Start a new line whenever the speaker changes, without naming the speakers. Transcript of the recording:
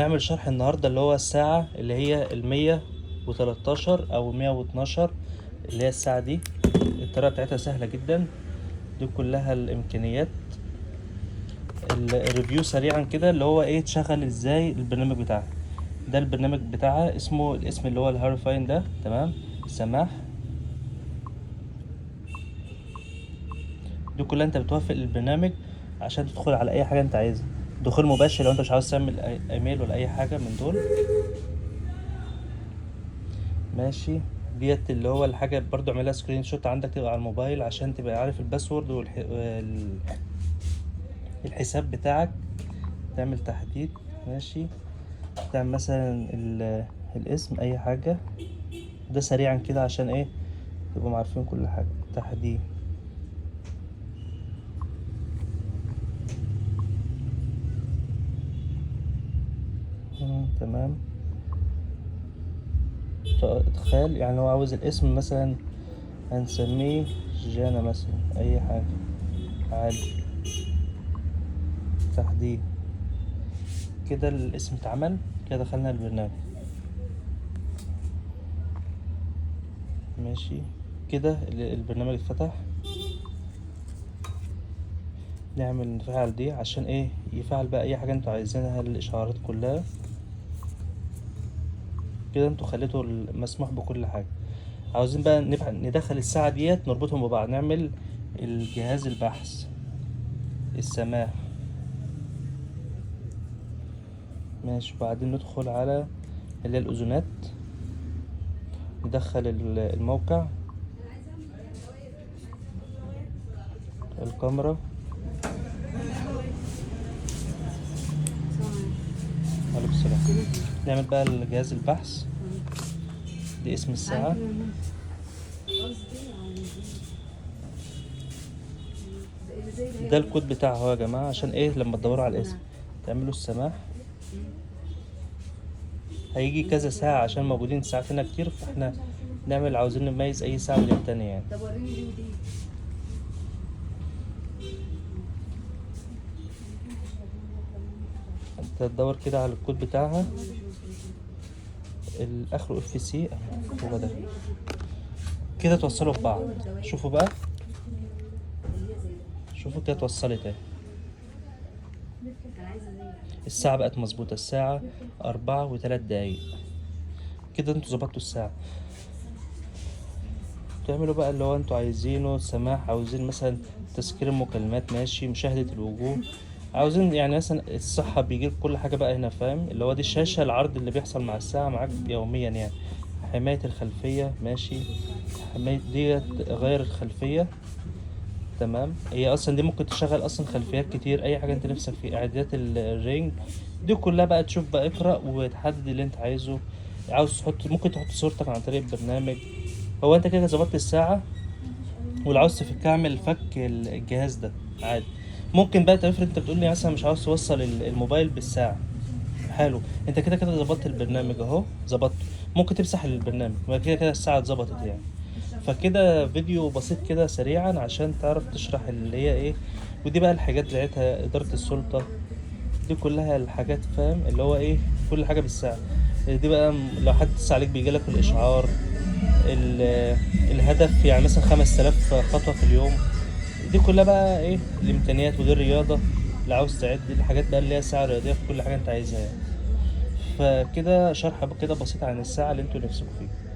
نعمل شرح النهاردة اللي هو الساعة اللي هي 113 أو 112، اللي هي الساعة دي. الطريقة بتاعتها سهلة جدا، دي كلها الإمكانيات. ال review سريعا كده اللي هو ايه، تشغل ازاي البرنامج بتاعها. ده البرنامج بتاعها، اسمه الاسم اللي هو الهيروفاين ده، تمام. سماح دي كلها انت بتوافق البرنامج عشان تدخل على اي حاجة انت عايزها، دخول مباشر لو انت مش عاوز تعمل ايميل ولا اي حاجة من دول. ماشي، ديت اللي هو الحاجة برضو اعملها screenshot عندك تبقى على الموبايل عشان تبقى عارف ال password والحساب بتاعك. تعمل تحديد، ماشي، تعمل مثلا الاسم اي حاجة. ده سريعا كده عشان ايه تبقوا عارفين كل حاجة. تحديد، تمام. ادخال، يعني هو عاوز الاسم مثلا هنسميه جانا مثلا، اي حاجة عادي. تحديد كده الاسم اتعمل كده، دخلنا البرنامج. ماشي كده البرنامج اتفتح. نعمل نفعل دي عشان ايه، يفعل بقى اي حاجة انتوا عايزينها، الاشعارات كلها كده. انتوا خليتوا المسموح بكل حاجة. عاوزين بقى ندخل الساعة ديت نربطهم ببعض، نعمل الجهاز البحث السماح. ماشي، وبعدين ندخل على اللي هي الأذونات، ندخل الموقع، الكاميرا. عليكم السلام. نعمل بقى الجهاز البحث، دي اسم الساعة. ده الكود بتاعه اهو يا جماعة، عشان ايه لما تدوروا على الاسم تعملوا السماح. هيجي كذا ساعة عشان موجودين ساعات هنا كتير، فاحنا نعمل عاوزين نميز اي ساعة من التانية يعني.
طب وريني دي ودي.
انت تدور كده على الكود بتاعها، الاخر FC هو ده كده. توصلوا ببعض، شوفوا بقى، شوفوا كده اتوصلت اهي. الساعة بقت مظبوطة، الساعة 4:03 كده. انتوا ظبطتوا الساعة، تعملوا بقى اللي هو انتوا عايزينه. سماح، عاوزين مثلا تسكير المكالمات، ماشي، مشاهدة الوجوه، عاوزين يعني مثلا الصحة، بيجيلك كل حاجة بقى هنا، فاهم؟ اللي هو دي الشاشة العرض اللي بيحصل مع الساعة معاك يوميا يعني. حماية الخلفية، ماشي، حماية ديت غير الخلفية، تمام. هي اصلا دي ممكن تشغل اصلا خلفيات كتير، اي حاجة انت نفسك فيها. اعدادات الرينج دي كلها بقى تشوف بقى، اقرأ وتحدد اللي انت عايزه. عاوز تحط، ممكن تحط صورتك عن طريق البرنامج. هو انت كده ظبطت الساعة، ولو عاوز تفكها اعمل فك الجهاز ده عادي. ممكن بقى تفرض انت بتقول لي مثلا مش عاوز توصل الموبايل بالساعة، حلو، انت كده كده ظبطت البرنامج اهو، ظبطته. ممكن تمسح البرنامج، ما كده كده الساعة اتظبطت يعني. فكده فيديو بسيط كده سريعا عشان تعرف تشرح اللي هي ايه. ودي بقى الحاجات بتاعتها، إدارة السلطة، دي كلها الحاجات، فاهم؟ اللي هو ايه، كل حاجة بالساعة. دي بقى لو حد اتصل عليك بيجيلك الإشعار، الهدف يعني مثلا 5000 خطوة في اليوم. دي كلها بقى ايه الإمكانيات، ودي الرياضة اللي عاوز تعد، دي الحاجات بقى اللي هي ساعة رياضية في كل حاجة انت عايزها يعني. فكده شرح كده بسيط عن الساعة اللي انتوا نفسكم فيها.